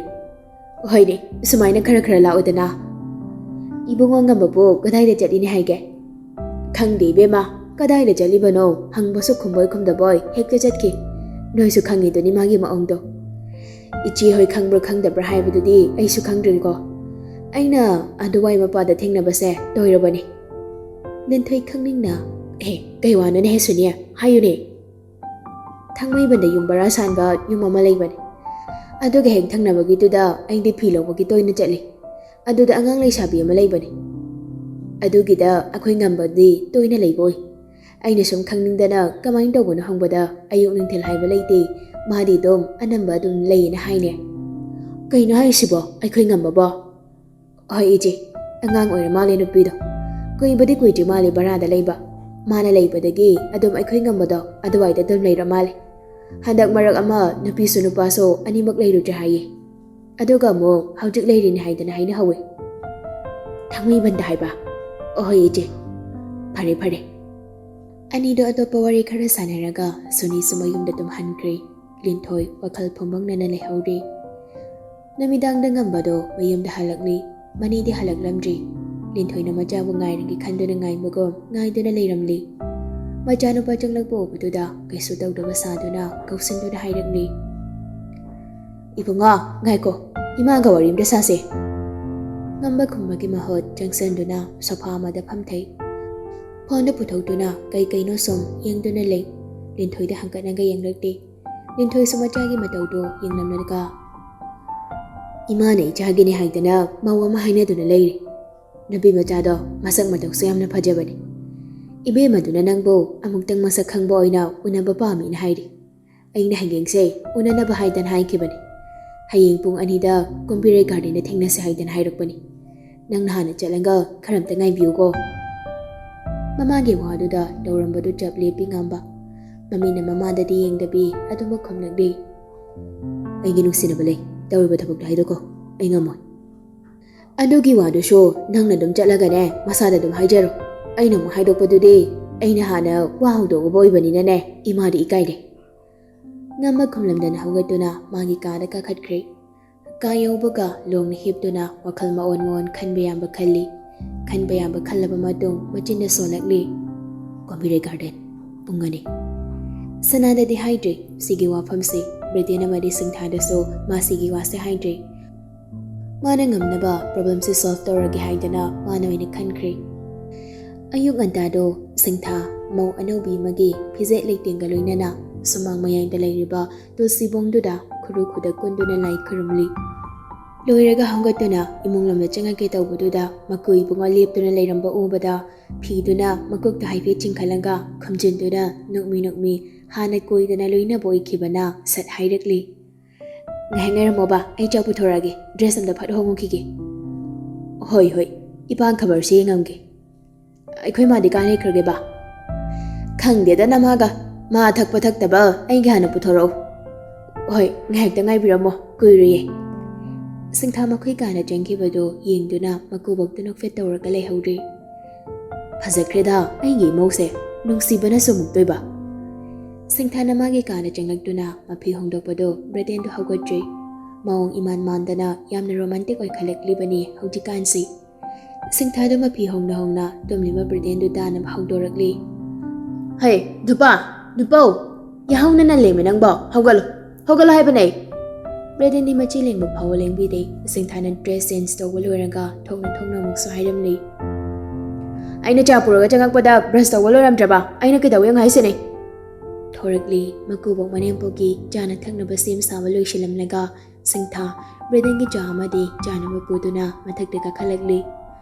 ꯍꯣꯏꯅꯦ, ꯁꯨꯃꯥꯏꯅ ꯈꯔ ꯈꯔ ꯂꯥꯛꯎꯗꯅ꯫ ꯏꯕꯨꯡꯉꯣ ꯉꯝꯕꯕꯨ ꯀꯗꯥꯏꯗ ꯆꯠꯂꯤꯅꯦ ꯍꯥꯏꯒꯦ? ꯈꯪꯗꯦ ꯏꯕꯦꯝꯃ, ꯀꯗꯥꯏꯗ ꯆꯠꯂꯤꯕꯅꯣ ꯍꯪꯕꯁꯨ ꯈꯨꯝꯕꯣꯏ ꯈꯨꯝꯗꯕꯣꯏ ꯍꯦꯛꯇ ꯆꯠꯈꯤ꯫ ꯅꯣꯏꯁꯨ ꯈꯪꯉꯤꯗꯨꯅꯤ ꯃꯥꯒꯤ ꯃꯑꯣꯡꯗꯣ꯫ ꯏꯆꯦ ꯍꯣꯏ ꯈꯪꯕ꯭ꯔꯥ ꯈꯪꯗꯕ꯭ꯔꯥ ꯍꯥꯏꯕꯗꯨꯗꯤ ꯑꯩꯁꯨ ꯈꯪꯗ꯭ꯔꯤꯀꯣ꯫ ꯑꯩꯅ ꯑꯗꯨꯋꯥꯏ ꯃꯄꯥꯗ ꯊꯦꯡꯅꯕꯁꯦ ꯇꯣꯏꯔꯕꯅꯤ꯫ ꯂꯤꯟꯊꯣꯏ ꯈꯪꯅꯤꯡꯅ, "ꯑꯦ, ꯀꯩ ꯋꯥꯅꯣꯅꯦꯍꯦ ꯁꯨꯅꯤꯌꯥ? ꯍꯥꯏꯌꯨꯅꯦ꯫" ꯊꯥꯡꯃꯩꯕꯟꯗ ꯌꯨꯝ ꯕꯔꯥ ꯁꯥꯟꯕ ꯌꯨꯝ ꯑꯃ ꯂꯩꯕꯅꯤ꯫ ꯑꯗꯨꯒ ꯍꯦꯛ ꯊꯪꯅꯕꯒꯤꯗꯨꯗ ꯑꯩꯗꯤ ꯐꯤ ꯂꯧꯕꯒꯤ ꯇꯣꯏꯅ ꯆꯠꯂꯤ꯫ ꯑꯗꯨꯗ ꯑꯉꯥꯡ ꯂꯩꯁꯥꯕꯤ ꯑꯃ ꯂꯩꯕꯅꯤ꯫ ꯑꯗꯨꯒꯤꯗ ꯑꯩꯈꯣꯏ ꯉꯝꯕꯗꯤ ꯇꯣꯏꯅ ꯂꯩꯕ ꯑꯣꯏ꯫ ꯑꯩꯅ ꯁꯨꯝ ꯈꯪꯅꯤꯡꯗꯅ ꯀꯃꯥꯏꯅ ꯇꯧꯕꯅꯣ ꯍꯪꯕꯗ ꯑꯌꯨꯛ ꯅꯨꯡꯊꯤꯜ ꯍꯥꯏꯕ ꯂꯩꯇꯦ, ꯃꯥꯗꯤ ꯑꯗꯨꯝ ꯑꯅꯝꯕ ꯑꯗꯨꯝ ꯂꯩꯌꯦꯅ ꯍꯥꯏꯅꯦ꯫ ꯀꯩꯅꯣ ꯍꯥꯏꯁꯤꯕꯣ, ꯑꯩꯈꯣꯏ ꯉꯝꯕꯕꯣ? ꯍꯣꯏ ꯏꯆꯦ, ꯑꯉꯥꯡ ꯑꯣꯏꯔ ꯃꯥꯜꯂꯦ ꯅꯨꯄꯤꯗꯣ꯫ ꯀꯨꯏꯕꯗꯤ ꯀꯨꯏꯗ꯭ꯔꯤ ꯃꯥꯜꯂꯦ ꯚꯔꯥꯗ ꯂꯩꯕ꯫ ꯃꯥꯅ ꯂꯩꯕꯗꯒꯤ ꯑꯗꯨꯝ ꯑꯩꯈꯣꯏ ꯉꯝꯕꯗꯣ ꯑꯗꯨꯋꯥꯏꯗ ꯑꯗꯨꯝ ꯂꯩꯔ ꯃꯥꯜꯂꯦ꯫ ꯍꯟꯗꯛ ꯃꯔꯛ ꯑꯃ ꯅꯨꯄꯤꯁꯨ ꯅꯨꯄꯥꯁꯨ ꯑꯅꯤꯃꯛ ꯂꯩꯔꯨꯗ꯭ꯔꯦ ꯍꯥꯏꯌꯦ꯫ ꯑꯗꯨꯒ ꯑꯃꯨꯛ ꯍꯧꯖꯤꯛ ꯂꯩꯔꯤꯅꯤ ꯍꯥꯏꯗꯅ ꯍꯥꯏꯅꯍꯧꯋꯦ꯫ ꯊꯥꯡꯃꯩꯕꯟꯗ ꯍꯥꯏꯕ? ꯑꯍꯣꯏ ꯏꯆꯦ꯫ ꯐꯔꯦ, ꯐꯔꯦ꯫ ꯑꯅꯤꯗꯣ ꯑꯇꯣꯞꯄ ꯋꯥꯔꯤ ꯈꯔ ꯁꯥꯟꯅꯔꯒ ꯁꯨꯅꯤꯁꯨ ꯃꯌꯨꯝꯗ ꯑꯗꯨꯝ ꯍꯟꯈ꯭ꯔꯦ꯫ ꯂꯤꯟꯊꯣꯏ ꯋꯥꯈꯜ ꯐꯨꯝꯕꯪꯅꯅ ꯂꯩꯍꯧꯔꯦ꯫ ꯅꯨꯃꯤꯗꯥꯡꯗ ꯉꯝꯕꯗꯣ ꯃꯌꯨꯝꯗ ꯍꯜꯂꯛꯂꯤ꯫ ꯃꯅꯤꯗꯤ ꯍꯜꯂꯛꯂꯝꯗ꯭ꯔꯤ꯫ ꯂꯤꯟꯊꯣꯏꯅ ꯃꯆꯥꯕꯨ ꯉꯥꯏꯔꯒꯦ ꯈꯟꯗꯨꯅ ꯉꯥꯏꯕꯒꯨꯝ ꯉꯥꯏꯗꯨꯅ ꯂꯩꯔꯝꯂꯤ꯫ ꯃꯆꯥꯅꯨꯄꯥ ꯆꯪꯂꯛꯄ ꯎꯕꯗꯨꯗ ꯀꯩꯁꯨ ꯇꯧꯗꯕ ꯁꯥꯗꯨꯅ ꯀꯧꯁꯤꯟꯗꯨꯅ ꯍꯥꯏꯔꯛꯂꯤ, "ꯏꯕꯨꯡꯉꯣ, ꯉꯥꯏꯈꯣ, ꯏꯃꯥꯒ ꯋꯥꯔꯤ ꯑꯝꯇ ꯁꯥꯁꯦ꯫" ꯉꯝꯕ ꯈꯨꯝꯕꯒꯤ ꯃꯍꯨꯠ ꯆꯪꯁꯤꯟꯗꯨꯅ ꯁꯣꯐꯥ ꯑꯃꯗ ꯐꯝꯊꯩ꯫ ꯐꯣꯟꯗꯨ ꯄꯨꯊꯣꯛꯇꯨꯅ ꯀꯩ ꯀꯩꯅꯣ ꯁꯨꯝ ꯌꯦꯡꯗꯨꯅ ꯂꯩ꯫ ꯂꯤꯟꯊꯣꯏꯗ ꯍꯪꯒꯠꯅꯒ ꯌꯦꯡꯂꯛꯇꯦ꯫ ꯂꯤꯟꯊꯣꯏꯁꯨ ꯃꯆꯥꯒꯤ ꯃꯇꯧꯗꯨ ꯌꯦꯡꯂꯝꯂꯒ, "ꯏꯃꯥꯅ ꯏꯆꯥꯒꯤꯅꯤ ꯍꯥꯏꯗꯅ ꯃꯧ ꯑꯃ ꯍꯥꯏꯅꯗꯨꯅ ꯂꯩꯔꯤ꯫ ꯅꯨꯄꯤ ꯃꯆꯥꯗꯣ ꯃꯁꯛ ꯃꯇꯧꯁꯨ ꯌꯥꯝꯅ ꯐꯖꯕꯅꯤ꯫ ꯏꯕꯦꯝꯃꯗꯨꯅ ꯅꯪꯕꯨ ꯑꯃꯨꯛꯇꯪ ꯃꯁꯛ ꯈꯪꯕ ꯑꯣꯏꯅ ꯎꯅꯕ ꯄꯥꯝꯃꯤꯅ ꯍꯥꯏꯔꯤ꯫ ꯑꯩꯅ ꯍꯌꯦꯡꯁꯦ ꯎꯅꯅꯕ ꯍꯥꯏꯗꯅ ꯍꯥꯏꯈꯤꯕꯅꯤ꯫ ꯍꯌꯦꯡ ꯄꯨꯡ ꯑꯅꯤꯗ ꯀꯨꯝꯕꯤꯔꯩ ꯒꯥꯔꯗꯦꯟꯗ ꯊꯦꯡꯅꯁꯦ ꯍꯥꯏꯗꯅ ꯍꯥꯏꯔꯛꯄꯅꯤ꯫ ꯅꯪꯅ ꯍꯥꯟꯅ ꯆꯠꯂꯒ ꯈꯔ ꯑꯝꯇ ꯉꯥꯏꯕꯤꯌꯨꯀꯣ꯫" ꯃꯃꯥꯒꯤ ꯋꯥꯗꯨꯗ ꯇꯧꯔꯝꯕꯗꯨ ꯆꯞ ꯂꯦꯞꯄꯤ ꯉꯝꯕ꯫ ꯃꯃꯤꯅ ꯃꯃꯥꯗꯗꯤ ꯌꯦꯡꯗꯕꯤ ꯑꯗꯨꯃꯛ ꯈꯨꯝꯂꯛꯂꯤ, "ꯑꯩꯒꯤ ꯅꯨꯡꯁꯤꯅꯕ ꯂꯩ, ꯇꯧꯔꯤꯕ ꯊꯕꯛꯇꯣ ꯍꯥꯏꯗꯣꯛꯀꯣ, ꯑꯩ ꯉꯝꯃꯣꯏ꯫" "ꯑꯗꯨꯒꯤ ꯋꯥꯗꯨꯁꯨ ꯅꯪꯅ ꯑꯗꯨꯝ ꯆꯠꯂꯒꯅꯦ ꯃꯁꯥꯗ ꯑꯗꯨꯝ ꯍꯥꯏꯖꯔꯣ꯫ ꯑꯩꯅ ꯑꯃꯨꯛ ꯍꯥꯏꯗꯣꯛꯄꯗꯨꯗꯤ ꯑꯩꯅ ꯍꯥꯟꯅ ꯋꯥ ꯍꯧꯗꯣꯛꯎꯕ ꯑꯣꯏꯕꯅꯤꯅꯅꯦ, ꯏꯃꯥꯗꯤ ꯏꯀꯥꯏꯔꯦ꯫" ꯉꯝꯕ ꯈꯨꯝꯂꯝꯗꯅ ꯍꯧꯒꯠꯇꯨꯅ ꯃꯥꯒꯤ ꯀꯥꯗ ꯀꯥꯈꯠꯈ꯭ꯔꯦ꯫ ꯀꯥ ꯌꯧꯕꯒ ꯂꯣꯡꯅ ꯍꯤꯞꯇꯨꯅ ꯋꯥꯈꯜ ꯃꯑꯣꯟ ꯃꯑꯣꯟ ꯈꯟꯕ ꯌꯥꯕ ꯈꯜꯂꯤ꯫ ꯈꯟꯕ ꯌꯥꯕ ꯈꯜꯂꯕ ꯃꯇꯨꯡ ꯃꯆꯤꯟꯗ ꯁꯣꯜꯂꯛꯂꯤ, "ꯀꯣꯝꯕꯤꯔꯩ ꯒꯥꯔꯗꯦꯟ, ꯄꯨꯡ ꯑꯅꯤ꯫" ꯁꯅꯥꯗꯗꯤ ꯍꯥꯏꯗ꯭ꯔꯤ ꯁꯤꯒꯤ ꯋꯥꯐꯝꯁꯤ ꯕ꯭ꯔꯤꯇꯦꯟ ꯑꯃꯗꯤ ꯁꯤꯡꯊꯥꯗꯁꯨ ꯃꯥ ꯁꯤꯒꯤ ꯋꯥꯁꯦ ꯍꯥꯏꯗ꯭ꯔꯤ꯫ ꯃꯥꯅ ꯉꯝꯅꯕ ꯄ꯭ꯔꯣꯕ꯭ꯂꯦꯝꯁꯦ ꯁꯣꯜꯚ ꯇꯧꯔꯒꯦ ꯍꯥꯏꯗꯅ ꯃꯥꯅ ꯑꯣꯏꯅ ꯈꯟꯈ꯭ꯔꯦ꯫ ꯑꯌꯨꯛ ꯉꯟꯇꯥꯗꯣ ꯁꯤꯡꯊꯥ ꯃꯧ ꯑꯅꯧꯕꯤ ꯑꯃꯒꯤ ꯐꯤꯖꯦꯠ ꯂꯩꯇꯦꯡꯒ ꯂꯣꯏꯅꯅ ꯁꯨꯃꯥꯡ ꯃꯌꯥꯏꯗ ꯂꯩꯔꯤꯕ ꯇꯨꯜꯁꯤꯕꯣꯡꯗꯨꯗ ꯈꯨꯔꯨ ꯈꯨꯗꯛ ꯀꯨꯟꯗꯨꯅ ꯂꯥꯏ ꯈꯨꯔꯨꯝꯂꯤ꯫ ꯂꯣꯏꯔꯒ ꯍꯧꯒꯠꯇꯨꯅ ꯏꯃꯨꯡ ꯂꯣꯝꯗ ꯆꯪꯉꯛꯀꯦ ꯇꯧꯕꯗꯨꯗ ꯃꯀꯨ ꯏꯕꯨꯡꯉꯣ ꯂꯦꯞꯇꯨꯅ ꯂꯩꯔꯝꯕ ꯎꯕꯗ ꯐꯤꯗꯨꯅ ꯃꯀꯣꯛꯇ ꯍꯥꯏꯐꯦꯠ ꯆꯤꯡꯈꯠꯂꯒ ꯈꯨꯝꯖꯤꯟꯗꯨꯅ ꯅꯣꯛꯃꯤ ꯅꯣꯛꯃꯤ ꯍꯥꯟꯅ ꯀꯣꯏꯗꯅ ꯂꯣꯏꯅꯕ ꯑꯣꯏꯈꯤꯕꯅ ꯁꯠ ꯍꯥꯏꯔꯛꯂꯤ, "ꯉꯥꯏꯍꯥꯛ ꯉꯥꯏꯔꯝꯃꯣꯕ, ꯑꯩ ꯆꯥꯛ ꯄꯨꯊꯣꯔꯛꯑꯒꯦ, ꯗ꯭ꯔꯦꯁ ꯑꯝꯇ ꯐꯠ ꯍꯣꯡꯉꯨꯈꯤꯒꯦ꯫" "ꯍꯣꯏ ꯍꯣꯏ, ꯏꯄꯥ ꯈꯕꯔꯁꯤ ꯌꯦꯡꯉꯝꯒꯦ꯫ ꯑꯩꯈꯣꯏ ꯃꯥꯗꯤ ꯀꯥꯏ ꯂꯩꯈ꯭ꯔꯒꯦꯕ?" "ꯈꯪꯗꯦꯗ ꯅꯃꯥꯒ, ꯃꯥ ꯊꯛꯄ ꯊꯛꯇꯕ ꯑꯩꯒꯤ ꯍꯥꯟꯅ ꯄꯨꯊꯣꯔꯛꯎ꯫" "ꯍꯣꯏ, ꯉꯥꯏꯍꯥꯛꯇ ꯉꯥꯏꯕꯤꯔꯝꯃꯣ, ꯀꯨꯏꯔꯨꯌꯦ꯫" ꯁꯤꯡꯊꯥ ꯃꯈꯣꯏ ꯀꯥꯅ ꯆꯪꯈꯤꯕꯗꯨ ꯌꯦꯡꯗꯨꯅ ꯃꯀꯨꯕꯣꯛꯇꯨ ꯅꯣꯛꯐꯦꯠ ꯇꯧꯔꯒ ꯂꯩꯍꯧꯔꯤ꯫ "ꯐꯖꯈ꯭ꯔꯦꯗ ꯑꯩꯒꯤ ꯏꯃꯧꯁꯦ, ꯅꯨꯡꯁꯤꯕꯅꯁꯨ ꯃꯨꯛꯇꯣꯏꯕ꯫" ꯁꯤꯡꯊꯥꯅ ꯃꯥꯒꯤ ꯀꯥꯅ ꯆꯪꯂꯛꯇꯨꯅ ꯃꯐꯤ ꯍꯣꯡꯗꯣꯛꯄꯗꯨ ꯕ꯭ꯔꯤꯇꯦꯟꯗꯨ ꯍꯧꯒꯠꯇ꯭ꯔꯤ꯫ ꯃꯑꯣꯡ ꯏꯃꯥꯟ ꯃꯥꯟꯗꯅ ꯌꯥꯝꯅ ꯔꯣꯃꯥꯟꯇꯤꯛ ꯑꯣꯏꯈꯠꯂꯛꯂꯤꯕꯅꯤ ꯍꯧꯖꯤꯛꯀꯥꯟꯁꯤ꯫ ꯁꯤꯡꯊꯥꯗꯨ ꯃꯐꯤ ꯍꯣꯡꯅ ꯍꯣꯡꯅ ꯇꯨꯝꯂꯤꯕ ꯕ꯭ꯔꯤꯇꯦꯟꯗꯨ ꯇꯥꯅꯕ ꯍꯧꯗꯣꯔꯛꯂꯤ꯫ "ꯍꯩ, ꯅꯨꯄꯥ, ꯅꯨꯄꯧ, ꯌꯥꯍꯧꯅ ꯅꯜꯂꯦꯃꯤ ꯅꯪꯕꯣ, ꯍꯧꯒꯠꯂꯣ, ꯍꯧꯒꯠꯂꯣ ꯍꯥꯏꯕꯅꯦ!" ꯕ꯭ꯔꯦꯗꯦꯟꯗꯤ ꯃꯆꯤ ꯂꯦꯡꯕ ꯐꯥꯎꯕ ꯂꯦꯡꯕꯤꯗꯦ꯫ ꯁꯤꯡꯊꯥꯅ dress change ꯇꯧꯕ ꯂꯣꯏꯔꯒ ꯊꯣꯛꯅ ꯊꯣꯛꯅ ꯑꯃꯨꯛꯁꯨ ꯍꯥꯏꯔꯝꯂꯤ, "ꯑꯩꯅ ꯆꯥ ꯄꯨꯔꯒ ꯆꯪꯉꯛꯄꯗ brush ꯇꯧꯕ ꯂꯣꯏꯔꯝꯗ꯭ꯔꯕ? ꯑꯩꯅ ꯀꯩꯗꯧꯋꯦ ꯍꯥꯏꯁꯤꯅꯦ?" ꯊꯣꯔꯛꯂꯤ꯫ ꯃꯀꯨꯕꯣꯛ ꯃꯅꯦꯝꯄꯣꯛꯀꯤ ꯆꯥꯅ ꯊꯛꯅꯕ ꯁꯦꯝ ꯁꯥꯕ ꯂꯣꯏꯁꯤꯜꯂꯝꯂꯒ ꯁꯤꯡꯊꯥ ꯕ꯭ꯔꯦꯗꯦꯟꯒꯤ ꯆꯥ ꯑꯃꯗꯤ ꯆꯥꯅꯕ ꯄꯨꯗꯨꯅ ꯃꯊꯛꯇ ꯀꯥꯈꯠꯂꯛꯂꯤ꯫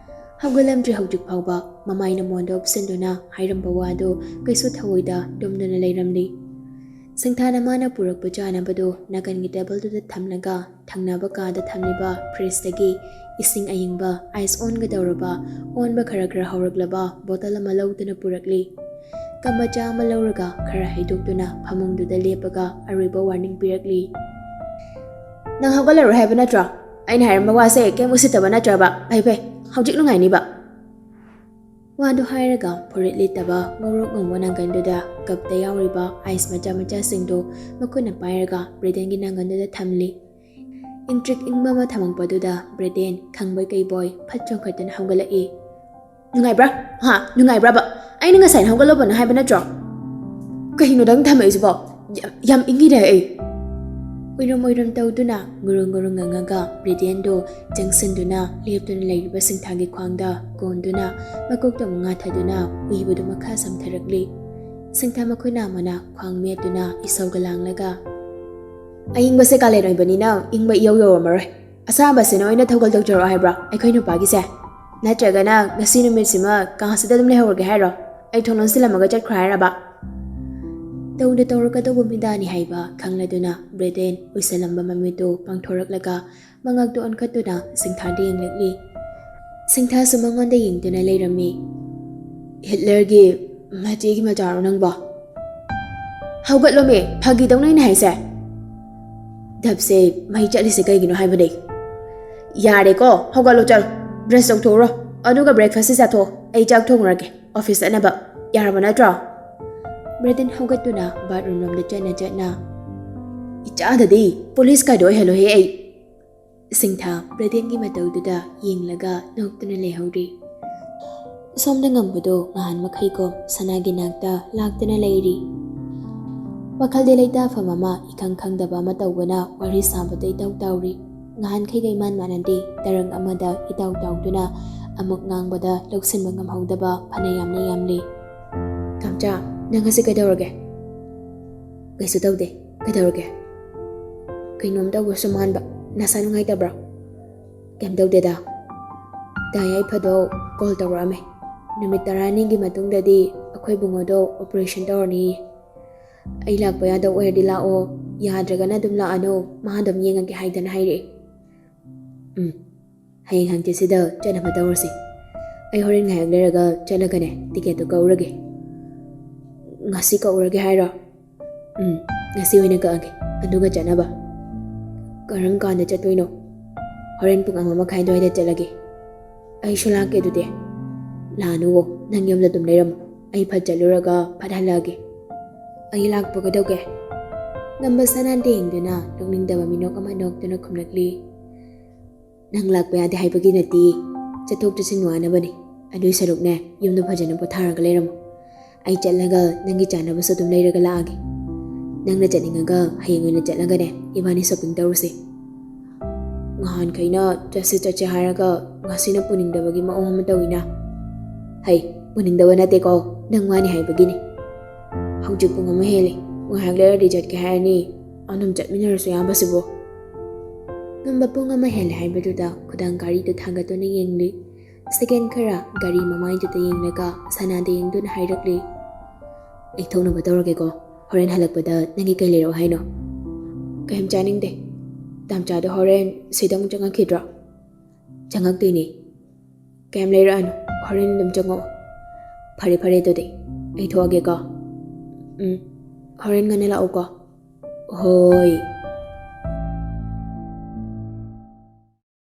ꯍꯧꯒꯠꯂꯝꯗ꯭ꯔꯤ ꯍꯧꯖꯤꯛ ꯐꯥꯎꯕ꯫ ꯃꯃꯥꯏꯅ ꯃꯣꯟꯗ ꯎꯞꯁꯤꯟꯗꯨꯅ ꯍꯥꯏꯔꯝꯕ ꯋꯥꯗꯨ ꯀꯩꯁꯨ ꯊꯑꯣꯏꯗ ꯇꯨꯝꯗꯨꯅ ꯂꯩꯔꯝꯂꯤ꯫ ꯁꯤꯡꯊꯥꯅ ꯃꯥꯅ ꯄꯨꯔꯛꯄ ꯆꯥꯅꯕꯗꯨ ꯅꯥꯀꯟꯒꯤ ꯇꯦꯕꯜꯗꯨꯗ ꯊꯝꯂꯒ ꯊꯪꯅꯕ ꯀꯥꯗ ꯊꯝꯂꯤꯕ fridgeꯇꯒꯤ ꯏꯁꯤꯡ ꯑꯏꯪꯕ ice ꯑꯣꯟꯒꯗꯧꯔꯕ, ꯑꯣꯟꯕ ꯈꯔ ꯈꯔ ꯍꯧꯔꯛꯂꯕ bottle ꯑꯃ ꯂꯧꯗꯨꯅ ꯄꯨꯔꯛꯂꯤ꯫ Cup ꯃꯆꯥ ꯑꯃ ꯂꯧꯔꯒ ꯈꯔ ꯍꯩꯗꯣꯛꯇꯨꯅ ꯐꯃꯨꯡꯗꯨꯗ ꯂꯦꯞꯄꯒ ꯑꯔꯣꯏꯕ warning ꯄꯤꯔꯛꯂꯤ꯫ "ꯅꯪ ꯍꯧꯒꯠꯂꯔꯣꯏ ꯍꯥꯏꯕ ꯅꯠꯇ꯭ꯔꯣ? ꯑꯩꯅ ꯍꯥꯏꯔꯝꯕ ꯋꯥꯁꯦ ꯀꯩꯝ ꯎꯁꯤꯠꯇꯕ ꯅꯠꯇ꯭ꯔꯕ? ꯐꯩ ꯐꯩ, ꯍꯧꯖꯤꯛ ꯅꯨꯡꯉꯥꯏꯅꯤꯕ?" ꯋꯥꯗꯨ ꯍꯥꯏꯔꯒ ꯐꯨꯔꯤꯠ ꯂꯤꯠꯇꯕ ꯉꯧꯔꯣꯛ ꯉꯧꯕ ꯅꯥꯀꯟꯗꯨꯗ cupꯇ ꯌꯥꯎꯔꯤꯕ ice ꯃꯆꯥ ꯃꯆꯥꯁꯤꯡꯗꯨ ꯃꯈꯨꯠꯅ ꯄꯥꯏꯔꯒ ꯕ꯭ꯔꯦꯗꯦꯟꯒꯤ ꯅꯥꯀꯟꯗꯨꯗ ꯊꯝꯂꯤ꯫ ꯏꯪꯇ꯭ꯔꯤꯛ ꯏꯪꯕ ꯑꯃ ꯊꯝꯃꯛꯄꯗꯨꯗ ꯕ꯭ꯔꯦꯗꯦꯟ ꯈꯪꯕꯣꯏ ꯀꯩꯕꯣꯏ ꯐꯠ ꯆꯣꯡꯈꯠꯇꯨꯅ ꯍꯧꯒꯠꯂꯛꯏ꯫ "ꯅꯨꯡꯉꯥꯏꯕ꯭ꯔꯥ? ꯍꯥ? ꯅꯨꯡꯉꯥꯏꯕ꯭ꯔꯕ? ꯑꯩꯅ ꯉꯁꯥꯏꯅ ꯍꯧꯒꯠꯂꯣꯕꯅ ꯍꯥꯏꯕ ꯅꯠꯇ꯭ꯔꯣ? ꯀꯩꯅꯣ ꯅꯪ ꯊꯝꯃꯛꯏꯁꯤꯕꯣ? ꯌꯥꯝ, ꯌꯥꯝ ꯏꯪꯉꯤꯅꯦ ꯑꯩ!" ꯎꯏꯔꯨꯝ ꯎꯏꯔꯨꯝ ꯇꯧꯗꯨꯅ ꯉꯨꯔꯨꯡ ꯉꯨꯔꯨꯡ ꯉꯪꯉꯒ ꯕ꯭ꯔꯦꯗꯦꯟꯗꯣ ꯆꯪꯁꯤꯟꯗꯨꯅ ꯂꯦꯞꯇꯨꯅ ꯂꯩꯔꯤꯕ ꯁꯤꯡꯊꯥꯒꯤ ꯈ꯭ꯋꯥꯡꯗ ꯀꯣꯟꯗꯨꯅ ꯃꯀꯣꯛꯇ ꯑꯃꯨꯛ ꯉꯥꯊꯗꯨꯅ ꯎꯏꯕꯗꯨ ꯃꯈꯥ ꯁꯝꯊꯔꯛꯂꯤ꯫ ꯁꯤꯡꯊꯥ ꯃꯈꯨꯠ ꯅꯥꯝꯃꯅ ꯈ꯭ꯋꯥꯡ ꯃꯦꯠꯇꯨꯅ ꯏꯁꯧꯒ ꯂꯥꯡꯂꯒ, "ꯑꯏꯪꯕꯁꯦ ꯀꯥꯂꯦꯟ ꯑꯣꯏꯕꯅꯤꯅ ꯏꯪꯕ ꯏꯌꯧ ꯌꯧꯔꯝꯃꯔꯣꯏ꯫ ꯑꯁꯥꯕꯁꯤꯅ ꯑꯣꯏꯅ ꯊꯧꯒꯜ ꯇꯧꯖꯔꯣ ꯍꯥꯏꯕ꯭ꯔꯥ ꯑꯩꯈꯣꯏ ꯅꯨꯄꯥꯒꯤꯁꯦ? ꯅꯠꯇ꯭ꯔꯒꯅ ꯉꯁꯤ ꯅꯨꯃꯤꯠꯁꯤꯃ ꯀꯥꯁꯤꯗ ꯑꯗꯨꯝ ꯂꯩꯍꯧꯔꯒꯦ ꯍꯥꯏꯔꯣ? ꯑꯩ ꯊꯣꯡ ꯂꯣꯟꯁꯤꯜꯂꯝꯃꯒ ꯆꯠꯈ꯭ꯔꯣ ꯍꯥꯏꯔꯕ?" ꯇꯧꯗ ꯇꯧꯔꯛꯀꯗꯧꯕ ꯃꯤꯗꯥꯅꯤ ꯍꯥꯏꯕ ꯈꯪꯂꯗꯨꯅ ꯕ꯭ꯔꯦꯗꯦꯟ ꯎꯏꯁꯜꯂꯝꯕ ꯃꯃꯤꯠꯇꯨ ꯄꯥꯡꯊꯣꯔꯛꯂꯒ ꯃꯉꯛꯇꯨ ꯑꯣꯟꯈꯠꯇꯨꯅ ꯁꯤꯡꯊꯥꯗ ꯌꯦꯡꯂꯛꯂꯤ꯫ ꯁꯤꯡꯊꯥꯁꯨ ꯃꯉꯣꯟꯗ ꯌꯦꯡꯗꯨꯅ ꯂꯩꯔꯝꯃꯤ꯫ "ꯍꯤꯠꯂꯔꯒꯤ ꯃꯆꯦꯒꯤ ꯃꯆꯥꯔꯣ ꯅꯪꯕꯣ? ꯍꯧꯒꯠꯂꯣꯃꯤ, ꯐꯥꯒꯤꯗꯧꯅ ꯑꯩꯅ ꯍꯥꯏꯁꯦ꯫ ꯙꯞꯁꯦ ꯃꯩ ꯆꯠꯂꯤꯁꯦ ꯀꯩꯒꯤꯅꯣ ꯍꯥꯏꯕꯅꯦ? ꯌꯥꯔꯦꯀꯣ, ꯍꯧꯒꯠꯂꯣ, ꯆꯠꯂꯣ, brush ꯇꯧꯊꯣꯛꯎꯔꯣ, ꯑꯗꯨꯒ breakfastꯁꯦ ꯆꯥꯊꯣꯛꯑꯣ, ꯑꯩ ꯆꯥꯛ ꯊꯣꯡꯉꯨꯔꯒꯦ, office ꯆꯠꯅꯕ꯫ ꯌꯥꯔꯕ ꯅꯠꯇ꯭ꯔꯣ?" ꯕ꯭ꯔꯦꯗꯦꯟ ꯍꯧꯒꯠꯇꯨꯅ bathroom ꯂꯣꯝꯗ ꯆꯠꯅ ꯆꯠꯅ, "ꯏꯆꯥꯗꯗꯤ police ꯀꯥꯏꯗꯣ ꯑꯣꯏꯍꯜꯂꯣꯍꯦ ꯑꯩ!" ꯁꯤꯡꯊꯥ ꯕ꯭ꯔꯦꯗꯦꯟꯒꯤ ꯃꯇꯧꯗꯨꯗ ꯌꯦꯡꯂꯒ ꯅꯣꯛꯇꯨꯅ ꯂꯩꯍꯧꯔꯤ꯫ ꯁꯣꯝꯗ ꯉꯝꯕꯗꯣ ꯉꯍꯥꯟ ꯃꯈꯩꯒꯨꯝ ꯁꯅꯥꯒꯤ ꯅꯥꯛꯇ ꯂꯥꯛꯇꯨꯅ ꯂꯩꯔꯤ꯫ ꯋꯥꯈꯜꯗꯤ ꯂꯩꯇꯥꯐꯝ ꯑꯃ ꯏꯈꯪ ꯈꯪꯗꯕ ꯑꯃ ꯇꯧꯕꯅ ꯋꯥꯔꯤ ꯁꯥꯕꯗ ꯏꯇꯧ ꯇꯧꯔꯤ꯫ ꯉꯍꯥꯟꯈꯩꯒ ꯏꯃꯥꯟ ꯃꯥꯟꯅꯗꯦ, ꯇꯔꯪ ꯑꯃꯗ ꯏꯇꯥꯎ ꯇꯥꯎꯗꯨꯅ ꯑꯃꯨꯛ ꯉꯥꯡꯕꯗ ꯂꯧꯁꯤꯟꯕ ꯉꯝꯍꯧꯗꯕ ꯐꯅ ꯌꯥꯝꯅ ꯌꯥꯝꯂꯤ꯫ "ꯇꯥꯝꯆꯥ, ꯅꯪ ꯉꯁꯤ ꯀꯩꯗꯧꯔꯒꯦ? ꯀꯩꯁꯨ ꯇꯧꯗꯦ꯫ ꯀꯩꯗꯧꯔꯒꯦ? ꯀꯩꯅꯣꯝ ꯇꯧꯕꯁꯨ ꯃꯥꯟꯕ꯫ ꯅꯁꯥ ꯅꯨꯡꯉꯥꯏꯇꯕ꯭ꯔꯣ?" "ꯀꯩꯝ ꯇꯧꯗꯦꯗ꯫ ꯗꯥ ꯌꯥꯏꯐꯗꯣ ꯀꯣꯜ ꯇꯧꯔꯛꯑꯝꯃꯦ꯫ ꯅꯨꯃꯤꯠ ꯇꯔꯥꯅꯤꯒꯤ ꯃꯇꯨꯡꯗꯗꯤ ꯑꯩꯈꯣꯏ ꯏꯕꯨꯡꯉꯣꯗꯣ ꯑꯣꯄꯔꯦꯁꯟ ꯇꯧꯔꯅꯤ꯫ ꯑꯩ ꯂꯥꯛꯄ ꯌꯥꯗꯧ ꯑꯣꯏꯔꯗꯤ ꯂꯥꯛꯑꯣ, ꯌꯥꯗ꯭ꯔꯒꯅ ꯑꯗꯨꯝ ꯂꯥꯛꯑꯅꯨ, ꯃꯥ ꯑꯗꯨꯝ ꯌꯦꯡꯉꯒꯦ" ꯍꯥꯏꯗꯅ ꯍꯥꯏꯔꯛꯑꯦ꯫ "ꯎꯝ, ꯍꯌꯦꯡ ꯍꯪꯆꯤꯠꯁꯤꯗ ꯆꯠꯅꯕ ꯇꯧꯔꯁꯤ꯫ ꯑꯩ ꯍꯣꯔꯦꯟ ꯉꯥꯏꯍꯥꯛ ꯂꯩꯔꯒ ꯆꯠꯂꯒꯅꯦ ꯇꯤꯀꯦꯠꯇꯨ ꯀꯛꯎꯔꯒꯦ"꯫ "ꯉꯁꯤ ꯀꯛꯎꯔꯒꯦ ꯍꯥꯏꯔꯣ?" "ꯎꯝ, ꯉꯁꯤ ꯑꯣꯏꯅ ꯀꯛꯑꯒꯦ, ꯑꯗꯨꯒ ꯆꯠꯅꯕ"꯫ "ꯀꯔꯝ ꯀꯥꯟꯗ ꯆꯠꯇꯣꯏꯅꯣ?" "ꯍꯣꯔꯦꯟ ꯄꯨꯡ ꯑꯃ ꯃꯈꯥꯏ ꯑꯗꯨꯋꯥꯏꯗ ꯆꯠꯂꯒꯦ"꯫ "ꯑꯩꯁꯨ ꯂꯥꯛꯀꯦ ꯑꯗꯨꯗꯤ"꯫ "ꯂꯥꯛꯑꯅꯨꯋꯣ, ꯅꯪ ꯌꯨꯝꯗ ꯑꯗꯨꯝ ꯂꯩꯔꯝꯃꯣ, ꯑꯩ ꯐꯠ ꯆꯠꯂꯨꯔꯒ ꯐꯠ ꯍꯜꯂꯛꯑꯒꯦ"꯫ "ꯑꯩ ꯂꯥꯛꯄ ꯀꯩꯗꯧꯒꯦ?" ꯉꯝꯕ ꯁꯅꯥꯗ ꯌꯦꯡꯗꯨꯅ ꯅꯣꯛꯅꯤꯡꯗꯕ ꯃꯤꯅꯣꯛ ꯑꯃ ꯅꯣꯛꯇꯨꯅ ꯈꯨꯝꯂꯛꯂꯤ꯫ "ꯅꯪ ꯂꯥꯛꯄ ꯌꯥꯗꯦ ꯍꯥꯏꯕꯒꯤ ꯅꯠꯇꯦ, ꯆꯠꯊꯣꯛ ꯆꯠꯁꯤꯟ ꯋꯥꯅꯕꯅꯦ꯫ ꯑꯗꯨꯏ ꯁꯔꯨꯛꯅꯦ, ꯌꯨꯝꯗ ꯐꯖꯅ ꯄꯣꯊꯥꯔꯒ ꯂꯩꯔꯝꯃꯣ꯫ ꯑꯩ ꯆꯠꯂꯒ ꯅꯪꯒꯤ ꯆꯥꯅꯕꯁꯨ ꯑꯗꯨꯝ ꯂꯩꯔꯒ ꯂꯥꯛꯑꯒꯦ꯫ ꯅꯪꯅ ꯆꯠꯅꯤꯡꯉꯒ ꯍꯌꯦꯡ ꯑꯣꯏꯅ ꯆꯠꯂꯒꯅꯦ, ꯏꯕꯥꯅꯤ ꯁꯣꯄꯤꯡ ꯇꯧꯔꯨꯁꯦ"꯫ ꯉꯍꯥꯟꯈꯩꯅ ꯆꯠꯁꯦ ꯆꯠꯁꯦ ꯍꯥꯏꯔꯒ ꯉꯁꯤꯅ ꯄꯨꯅꯤꯡꯗꯕꯒꯤ ꯃꯑꯣꯡ ꯑꯃ ꯇꯧꯋꯤꯅ꯫ "ꯍꯩ, ꯄꯨꯅꯤꯡꯗꯕ ꯅꯠꯇꯦꯀꯣ, ꯅꯪ ꯋꯥꯅꯤ ꯍꯥꯏꯕꯒꯤꯅꯤ꯫ ꯍꯧꯖꯤꯛ ꯄꯨꯡ ꯑꯃ ꯍꯦꯜꯂꯦ, ꯉꯥꯏꯍꯥꯛ ꯂꯩꯔꯗꯤ ꯆꯠꯀꯦ ꯍꯥꯏꯔꯅꯤ꯫ ꯑꯗꯨꯝ ꯆꯠꯃꯤꯟꯅꯔꯁꯨ ꯌꯥꯕꯁꯤꯕꯨ"꯫ ꯉꯝꯕ ꯄꯨꯡ ꯑꯃ ꯍꯦꯜꯂꯦ ꯍꯥꯏꯕꯗꯨꯗ ꯈꯨꯗꯥꯡ ꯒꯥꯔꯤꯗꯨ ꯊꯥꯡꯒꯠꯇꯨꯅ ꯌꯦꯡꯂꯤ꯫ ꯁꯦꯀꯦꯟ ꯈꯔ ꯒꯥꯔꯤ ꯃꯃꯥꯏꯗꯨꯗ ꯌꯦꯡꯂꯒ ꯁꯅꯥꯗ ꯌꯦꯡꯗꯨꯅ ꯍꯥꯏꯔꯛꯂꯤ, "ꯑꯩ ꯊꯣꯛꯅꯕ ꯇꯧꯔꯒꯦꯀꯣ, ꯍꯣꯔꯦꯟ ꯍꯜꯂꯛꯄꯗ ꯅꯪꯒꯤ ꯀꯩ ꯂꯩꯔꯛꯑꯣ ꯍꯥꯏꯅꯣ?" "ꯀꯩꯝ ꯆꯥꯅꯤꯡꯗꯦ꯫ ꯇꯥꯝꯆꯥꯗꯣ ꯍꯣꯔꯦꯟ ꯁꯤꯗ ꯑꯃꯨꯛ ꯆꯪꯉꯛꯈꯤꯗ꯭ꯔꯣ?" "ꯆꯪꯉꯛꯇꯣꯏꯅꯦ꯫ ꯀꯩꯝ ꯂꯩꯔꯛꯑꯅꯨ, ꯍꯣꯔꯦꯟ ꯑꯗꯨꯝ ꯆꯪꯉꯛꯑꯣ"꯫ "ꯐꯔꯦ ꯐꯔꯦ, ꯑꯗꯨꯗꯤ ꯑꯩ ꯊꯣꯛꯑꯒꯦꯀꯣ"꯫ "ꯎꯝ, ꯍꯣꯔꯦꯟ ꯉꯟꯅ ꯂꯥꯛꯎꯀꯣ"꯫ "ꯍꯣꯏ"꯫